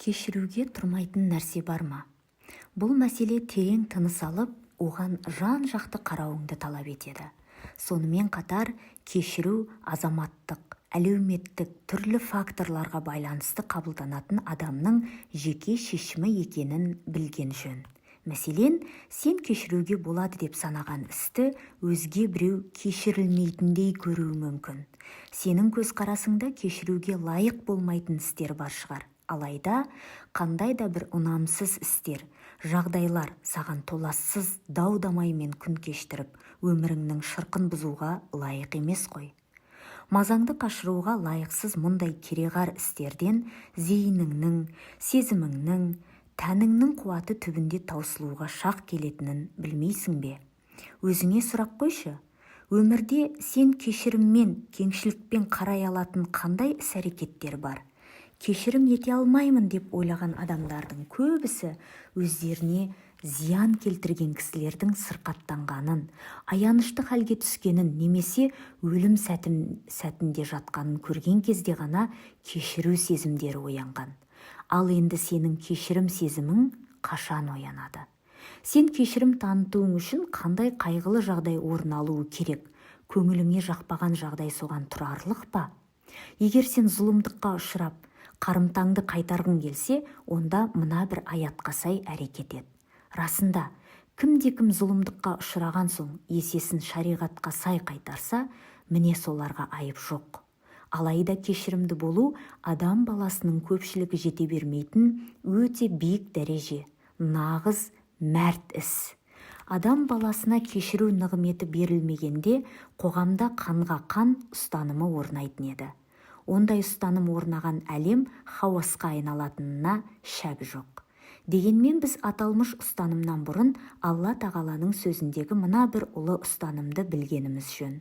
Кешіруге тұрмайтын нәрсе бар ма? Бұл мәселе терең тыныс алып, оған жан-жақты қарауыңды талап етеді. Сонымен қатар, кешіру азаматтық, әлеуметтік түрлі факторларға байланысты қабылданатын адамның жеке шешімі екенін білген жөн. Мәселен, сен кешіруге болады деп санаған істі өзге біреу кешірілмейтіндей көруі мүмкін. Сенің көзқарасыңда кешіруге лайық болмайтын істер бар шығар. Алайда, қандай да бір ұнамсыз істер, жағдайлар саған толассыз дау-дамаймен күн кештіріп, өміріңнің шырқын бұзуға лайық емес қой. Мазаңды қашыруға лайықсыз мұндай кереғар істерден зейініңнің, сезіміңнің, тәніңнің қуаты түбінде таусылуға шақ келетінін білмейсің бе? Өзіңе сұрақ қойшы, өмірде сен кешіріммен, кеңшілікпен қарай алатын қандай іс-әрекеттер бар? Кешірім ете алмаймын деп ойлаған адамдардың көбісі өздеріне зиян келтірген кісілердің сырқаттанғанын, аянышты халге түскенін немесе өлім сәтінде жатқанын көрген кезде ғана кешіру сезімдері оянған. Ал енді сенің кешірім сезімің қашан оянады? Сен кешірім танытуың үшін қандай қайғылы жағдай орын алуы керек? Көңіліңе жақпаған жағдай соған тұрарлық па? Егер сен зұлымдыққа ұшырап, қарымтаңды қайтарғың келсе, онда мына бір аятқа сай әрекет ет. Расында, кімде-кім зұлымдыққа ұшыраған соң есесін шариғатқа сай қайтарса, міне соларға айып жоқ. Алайда кешірімді болу адам баласының көпшілігі жете бермейтін өте биік дәреже, нағыз мәрт іс. Адам баласына кешіру нығметі берілмегенде қоғамда қанға қан ұстанымы орнайтын еді. Ондай ұстаным орнаған әлем хаосқа айналатынына шәк жоқ. Дегенмен біз аталмыш ұстанымнан бұрын Алла Тағаланың сөзіндегі мына бір ұлы ұстанымды білгеніміз жөн.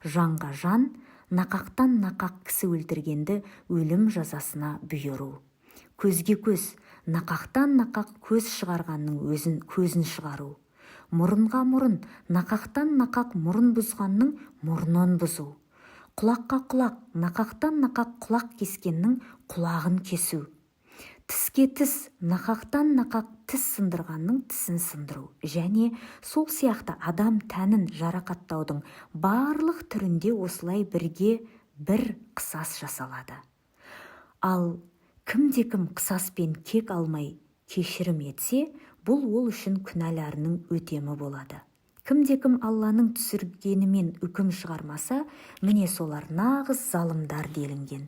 Жанға жан, нақақтан нақақ кісі өлтіргенді өлім жазасына бұйыру. Көзге көз, нақақтан нақақ көз шығарғанның өзін көзін шығару. Мұрынға мұрын, нақақтан нақақ мұрын бұзғанның мұрнын бұзу. Құлаққа құлақ, нақақтан нақақ құлақ кескеннің құлағын кесу. Тіске тіс, нақақтан нақақ тіс сындырғанның тісін сындыру. Және сол сияқты адам тәнін жарақаттаудың барлық түрінде осылай бірге бір қысас жасалады. Ал кімде-кім қысаспен кек алмай кешірім етсе, бұл ол үшін күнәларының өтемі болады. Кімде-кім Алланың түсіргенімен үкім шығармаса, міне солар нағыз залымдар делінген.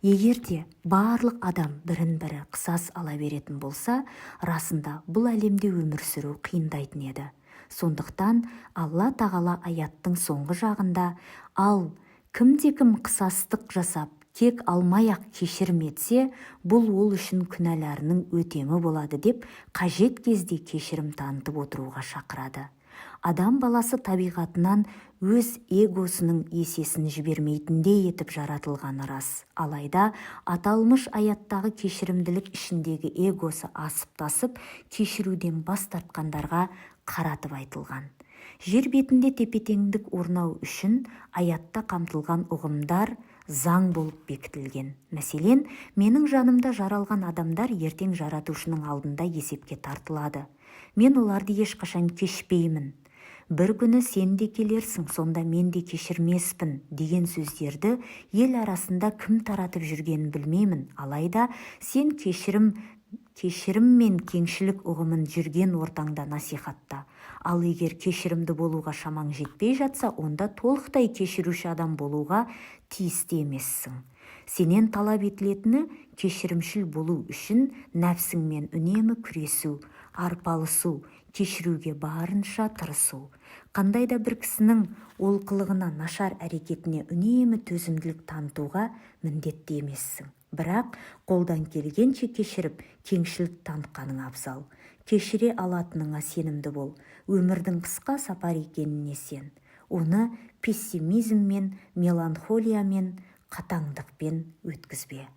Егер де барлық адам бірін-бірі қысас ала беретін болса, расында бұл әлемде өмір сүру қиындайтын еді. Сондықтан Алла Тағала аяттың соңғы жағында, ал кімде-кім қысастық жасап, кек алмай-ақ кешірім етсе, бұл ол үшін күнәларының өтемі болады деп қажет кезде кешірім танытып отыруға шақырады. Адам баласы табиғатынан өз эгосының есесін жібермейтіндей етіп жаратылғаны рас. Алайда аталмыш аяттағы кешірімділік ішіндегі эгосы асып-тасып, кешіруден бас тартқандарға қаратып айтылған. Жер бетінде тепе-теңдік орнау үшін аятта қамтылған ұғымдар заң болып бекітілген. Мәселен, менің жанымда жаралған адамдар ертең жаратушының алдында есепке тартылады. Мен оларды ешқашан кешпеймін. Бір күні сен де келерсің, сонда мен де кешірмеспін деген сөздерді ел арасында кім таратып жүргенін білмеймін. Алайда сен кешірім мен кеңшілік ұғымын жүрген ортаңда насихатта. Ал егер кешірімді болуға шамаң жетпей жатса, онда толықтай кешіруші адам болуға тиісті емессің. Сенен талап етілетіні кешірімшіл болу үшін нәпсіңмен үнемі күресу, арпалысу, кешіруге барынша тырысу. Қандай да бір кісінің олқылығына, нашар әрекетіне үнемі төзімділік танытуға міндетті емессің. Бірақ қолдан келгенше кешіріп, кеңшілік танытқаның абзал. Кешіре алатыныңа сенімді бол. Өмірдің қысқа сапар екеніне сен. Оны пессимизммен, меланхолиямен, қатаңдықпен өткізбе.